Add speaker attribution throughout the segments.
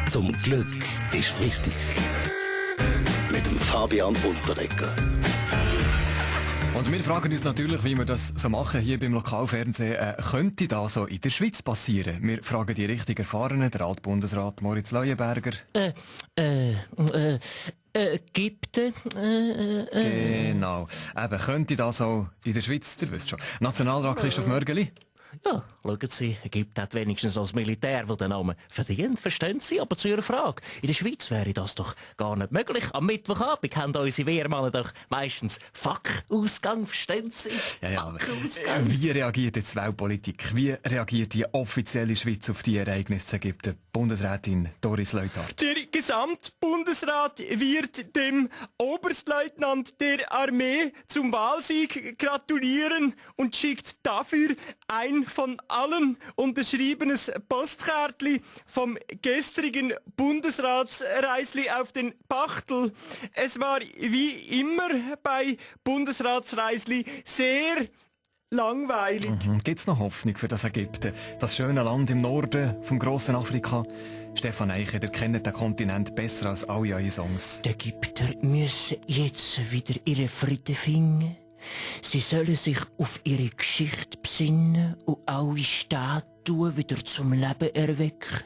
Speaker 1: Zum Glück ist Freitag. Mit dem Fabian Unterreger.
Speaker 2: Und wir fragen uns natürlich, wie wir das so machen hier beim Lokalfernsehen. Könnte das so in der Schweiz passieren? Wir fragen die richtig Erfahrenen, der Altbundesrat Moritz Leuenberger.
Speaker 3: Ägypten.
Speaker 2: Genau. Eben, könnte das so in der Schweiz, ihr wisst schon. Nationalrat Christoph Mörgeli.
Speaker 3: Ja, schauen Sie, Ägypten hat wenigstens als Militär, das den Namen verdient, verstehen Sie? Aber zu Ihrer Frage, in der Schweiz wäre das doch gar nicht möglich. Am Mittwochabend haben unsere Wehrmannen doch meistens Fuck-Ausgang, verstehen Sie?
Speaker 2: Ja, aber wie reagiert jetzt die Weltpolitik? Wie reagiert die offizielle Schweiz auf die Ereignisse in Ägypten? Bundesrätin Doris Leuthard.
Speaker 4: Der Gesamtbundesrat wird dem Oberstleutnant der Armee zum Wahlsieg gratulieren und schickt dafür ein von allen unterschriebenes Postkärtli vom gestrigen Bundesratsreisli auf den Pachtel. Es war wie immer bei Bundesratsreisli sehr langweilig.
Speaker 2: Gibt's noch Hoffnung für das Ägypten? Das schöne Land im Norden vom grossen Afrika? Stefan Eicher, ihr kennt den Kontinent besser als alle eure Songs.
Speaker 3: Die Ägypter müssen jetzt wieder ihre Frieden finden. Sie sollen sich auf ihre Geschichte besinnen und alle Statuen wieder zum Leben erwecken.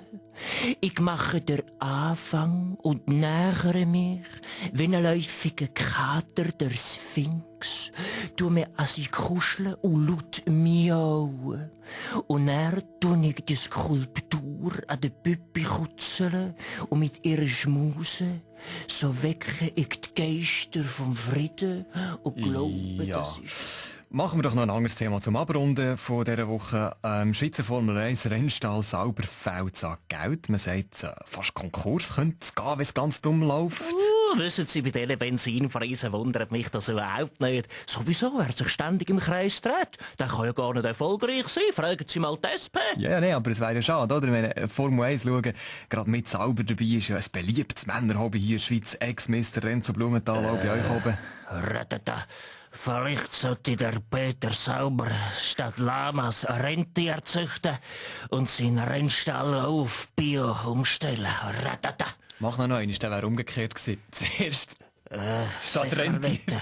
Speaker 3: Ich mache den Anfang und nähere mich wie ein läufiger Kater der Sphinx. Tu mir an sie kuscheln und laut miauen. Und dann tu ich die Skulptur an den Püppi kutzeln und mit ihren Schmusen so wecke ich die Geister vom Frieden und glaube,
Speaker 2: Ja.
Speaker 3: das ist...
Speaker 2: Machen wir doch noch ein anderes Thema zum Abrunden von dieser Woche. Schweizer Formel 1 Rennstall sauber fehlt an Geld. Man sagt, fast Konkurs könnte es gehen, wenn es ganz dumm läuft.
Speaker 3: Wissen Sie, bei diesen Benzinpreisen wundert mich das überhaupt nicht. Sowieso, wer sich ständig im Kreis dreht, der kann ja gar nicht erfolgreich sein. Fragen Sie mal die SP.
Speaker 2: Ja, nee, aber es wäre ja schade, oder? Wenn wir Formel 1 schauen, gerade mit Sauber dabei ist ja ein beliebtes Männerhobby hier in der Schweiz. Ex-Mister Renzo Blumenthal auch bei euch oben.
Speaker 3: Ratata. Vielleicht sollte der Peter Sauber statt Lamas Rentier züchten und seinen Rennstall auf Bio umstellen. Ratata.
Speaker 2: Mach noch einen, der wäre umgekehrt gewesen. Zuerst statt
Speaker 3: Sicher
Speaker 2: Rentier.
Speaker 3: nicht.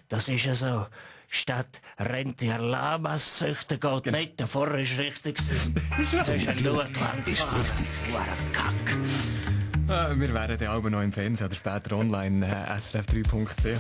Speaker 3: Das ist ja so. Statt Rentier Lamas züchten geht nicht. Der Vorher ist richtig gewesen. Das ist ein Notwand. Kack.
Speaker 2: Wir wären dann auch noch im Fernsehen oder später online, srf3.ch.